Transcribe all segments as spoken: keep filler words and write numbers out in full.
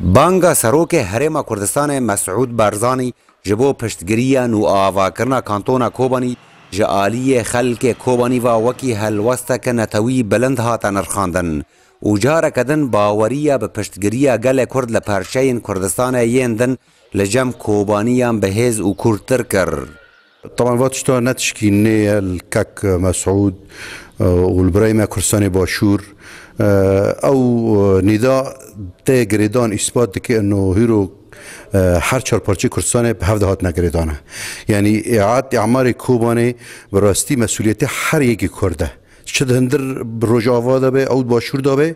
Banga Serokê Herêma Kurdistanê Mesûd Barzanî ji bo piştgiriya nû avakirina Kantona Kobanî ji aliyê xelkê Kobanî ve wekî helwesteke netewî bilind hate nirxandin û careke din baweriya bi piştgiriya gelê Kurd li perçeyên Kurdistanê yên din li cem Kobaniyan bi hêz û kûrtir kir. Teban va tişta ne tişkî nê ye li kek Mesûd, e, û li birayê me Kurdistanê Başûr. E, ew, e, nîda tê girêdan îspat dike ino hîro, e, her çar parçeyê Kurdistanê bi hev de hatine girêdane. Yanî îad îmarê Kobanê bi rastî mesûliyetê her yekî Kurd e. Çi di hundir bi Rojava de be, ew di Başûr de be,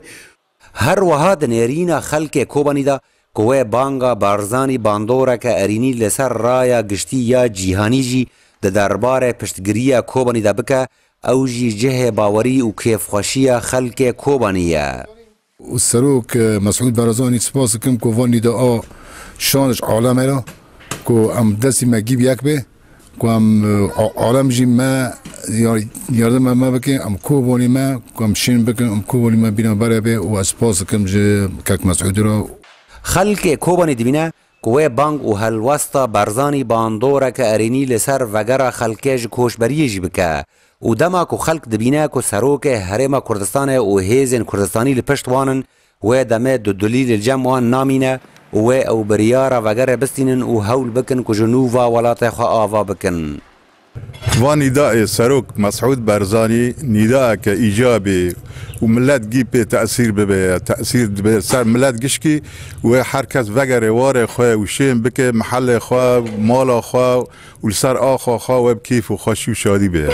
Her wiha di nêrîna xelkê Kobanî de ku wê banga Barzanî bandoreke erînî li ser raya giştî ya cîhanî jî di derbarê piştgiriya Kobanî de bike, ew jî cihê bawerî û kêfxweşiya xelkê Kobanî ye. Serok, e, Mesûd Barzanî spas dikim ku van nîda a şan ji alemê re ku em destî me gî bi yek bê. Ku em, e, a-, alem jî me yar-, yardima me bike, em Kobanî me, ku em şên bikin, em Kobanî me bîna berê bê û ez spas dikim ji kek Mesûdî re. Xelkê Kobanî dibîne ku wê bang û helwesta Barzanî bandoreke erênî li ser vegera xelkê ji koçberiyê jî bike û dema ku xelk dibîne ku Serokê Herêma Kurdistanê û hêzên Kurdistanî li pişt wan in, Wê demê dudilî li cem wan namîne û wê ew biryara vegerê bistînin û hewl bikin ku ji nû va welatê xwe ava bikin. Va nîdayê Serok Mesûd Barzanî nîdayeke îcabî û milet gî pê tesîr bibe, tesîr dibe ser milet gişkî, wê her kes vegere warê xwe û şên bike mihelê xwe, mala xwe û li ser axa xwe wê bi kêf û xweşî û şadî be.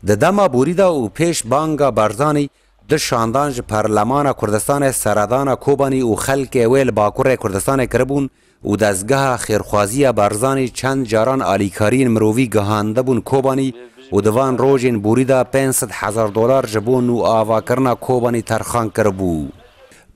Di dema borî de û pêş banga Barzanî, du şandan ji Parlemana Kurdistanê seredana Kobanî û xelkê wê li Bakurê Kurdistanê kiribûn û dezgeha xêrxwaziya Barzanî çend caran alîkariyên mirovî gihandibûn Kobanî û di van rojên borî de pênc sed hezar dolar ji bo nûavakirina Kobanî terxan kiribû.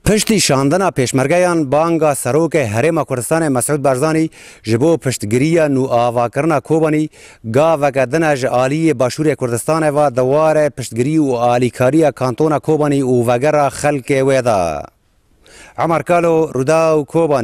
Piştî şandina pêşmergeyan banga Serokê Herêma Kurdistanê Mesûd Barzanî ji bo piştgiriya nûavakirina Kobanî gaveke din e ji aliyê Başûrê Kurdistanê ve di warê piştgirî û alîkariya Kantona Kobanî û vegera xelkê wê de. Emer Kalo, Rûdaw, Kobanî.